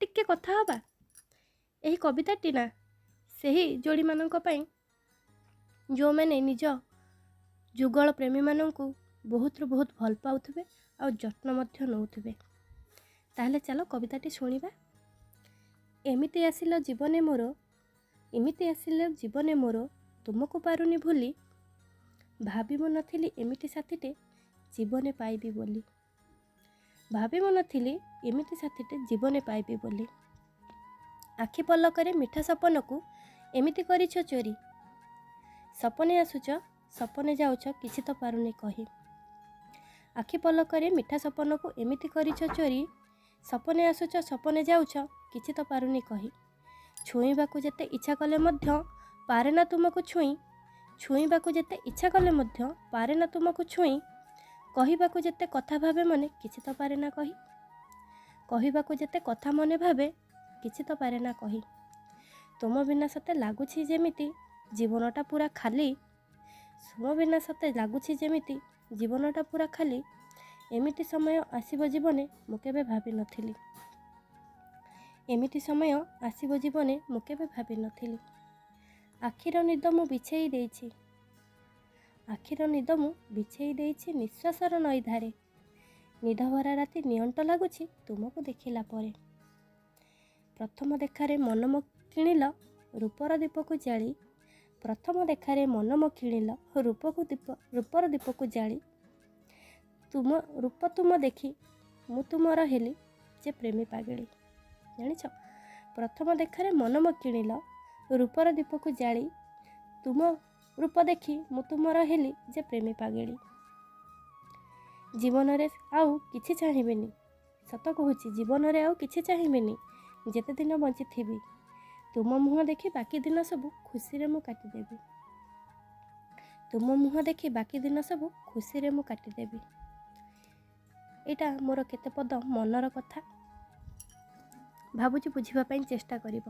ଟିକେ କଥା ହେବା। ଏହି କବିତାଟି ନା ସେହି ଯୋଡ଼ିମାନଙ୍କ ପାଇଁ ଯେଉଁମାନେ ନିଜ ଯୁଗଳ ପ୍ରେମୀମାନଙ୍କୁ ବହୁତରୁ ବହୁତ ଭଲ ପାଉଥିବେ ଆଉ ଯତ୍ନ ମଧ୍ୟ ନେଉଥିବେ। ତାହେଲେ ଚାଲ କବିତାଟି ଶୁଣିବା। ଏମିତି ଆସିଲ ଜୀବନେ ମୋର, ଏମିତି ଆସିଲ ଜୀବନେ ମୋର, ତୁମକୁ ପାରୁନି ଭୁଲି। ଭାବି ମୁଁ ନଥିଲି ଏମିତି ସାଥିଟେ ଜୀବନେ ପାଇବି ବୋଲି। ଭାବି ମୁଁ ନଥିଲି ଏମିତି ସାଥିଟେ ଜୀବନେ ପାଇବି ବୋଲି। ଆଖି ପଲକରେ ମିଠା ସପନକୁ ଏମିତି କରିଛ ଚୋରି। ସପନେ ଆସୁଛ ସପନେ ଯାଉଛ, କିଛି ତ ପାରୁନି କହି। ଆଖି ପଲକରେ ମିଠା ସପନକୁ ଏମିତି କରିଛ ଚୋରି। ସପନେ ଆସୁଛ ସପନେ ଯାଉଛ, କିଛି ତ ପାରୁନି କହି। ଛୁଇଁବାକୁ ଯେତେ ଇଚ୍ଛା କଲେ ମଧ୍ୟ ପାରେନା ତୁମକୁ ଛୁଇଁ। ଛୁଇଁବାକୁ ଯେତେ ଇଚ୍ଛା କଲେ ମଧ୍ୟ ପାରେନା ତୁମକୁ ଛୁଇଁ। କହିବାକୁ ଯେତେ କଥା ଭାବେ ମନେ, କିଛି ତ ପାରେନା କହି। କହିବାକୁ ଯେତେ କଥା ମନେ ଭାବେ, କିଛି ତ ପାରେନା କହି। ତୁମ ବିନା ସତେ ଲାଗୁଛି ଯେମିତି ଜୀବନଟା ପୁରା ଖାଲି। ତୁମ ବିନା ସତେ ଲାଗୁଛି ଯେମିତି ଜୀବନଟା ପୁରା ଖାଲି। ଏମିତି ସମୟ ଆସିବ ଜୀବନେ ମୁଁ କେବେ ଭାବିନଥିଲି। ଏମିତି ସମୟ ଆସିବ ଜୀବନେ ମୁଁ କେବେ ଭାବିନଥିଲି। ଆଖିର ନିଦ ମୁଁ ବିଛେଇ ଦେଇଛି, ଆଖିର ନିଦ ମୁଁ ବିଛେଇ ଦେଇଛି ନିଶ୍ୱାସର ନଈଧାରେ। ନିଦଭରା ରାତି ନିଅଣ୍ଟ ଲାଗୁଛି ତୁମକୁ ଦେଖିଲା ପରେ। ପ୍ରଥମ ଦେଖାରେ ମନ ମୋ କିଣିଲ ରୂପର ଦୀପକୁ ଜାଳି। ପ୍ରଥମ ଦେଖାରେ ମନ ମୋ କିଣିଲ ରୂପକୁ ଦୀପ, ରୂପର ଦୀପକୁ ଜାଳି। ତୁମ ରୂପ ତୁମ ଦେଖି ମୁଁ ତୁମର ହେଲି ଯେ ପ୍ରେମୀ ପାଗିଳି। ଜାଣିଛ, ପ୍ରଥମ ଦେଖାରେ ମନ ମୋ କିଣିଲ ରୂପର ଦୀପକୁ ଜାଳି। ତୁମ ରୂପ ଦେଖି ମୁଁ ତୁମର ହେଲି ଯେ ପ୍ରେମୀ ପାଗିଳି। ଜୀବନରେ ଆଉ କିଛି ଚାହିଁବିନି, ସତ କହୁଛି, ଜୀବନରେ ଆଉ କିଛି ଚାହିଁବିନି। ଯେତେ ଦିନ ବଞ୍ଚିଥିବି ତୁମ ମୁହଁ ଦେଖି ବାକି ଦିନ ସବୁ ଖୁସିରେ ମୁଁ କାଟିଦେବି। ତୁମ ମୁହଁ ଦେଖି ବାକି ଦିନ ସବୁ ଖୁସିରେ ମୁଁ କାଟିଦେବି। ଏଇଟା ମୋର କେତେ ପଦ ମନର କଥା, ଭାବୁଛି ବୁଝିବା ପାଇଁ ଚେଷ୍ଟା କରିବ।